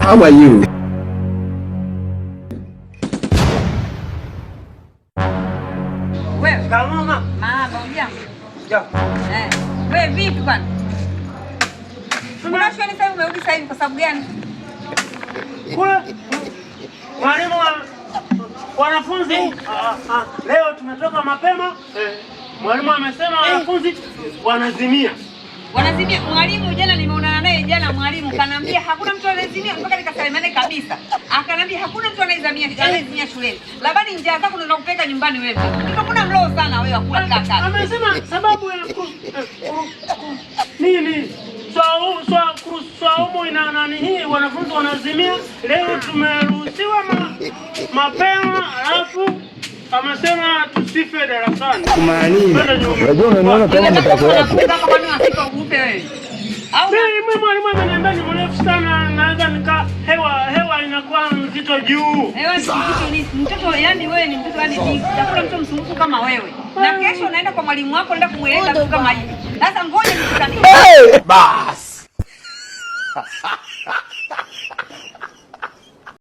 How are you? Wewe. Mama. Mama, hujambo? Jambo. Eh. Wewe vipi bwana? Mbona shuleni sasa umerudi sasa hivi kwa sababu gani? Kule mwalimu wa wanafunzi leo tumetoka mapema. Mwalimu amesema wanafunzi wanazimia. Wanazimia. Mwalimu jana nimeonana naye jana, mwalimu kanambia hakuna mtu anayezimia mpaka nikasalimane kabisa. Akanambia hakuna mtu anayezimia shuleni. Labani njaa zako ndio nakupeleka nyumbani wewe. Niko kuna mloo sana wewe akula kaka. Amesema sababu ya nini? Swaumu ina nani hii, wanafunzi wanazimia. Leo tumeruhusiwa mapema, alafu amesema tusife darasani. Unajua unaniona kama matako yako. Kama kwani wasifa upe wewe. Au Mimi mwalimu ameniambia ni mrefu sana, naweza nika hewa inakuwa nzito juu. Wewe ni mtoto ni mtoto, yani wewe ni mtoto, yani ni hakuna mtu msumbufu kama wewe. Na kesho unaenda kwa mwalimu wako unaenda kumueleza vitu kama hivi. Sasa ngoja nikutandike. Bah!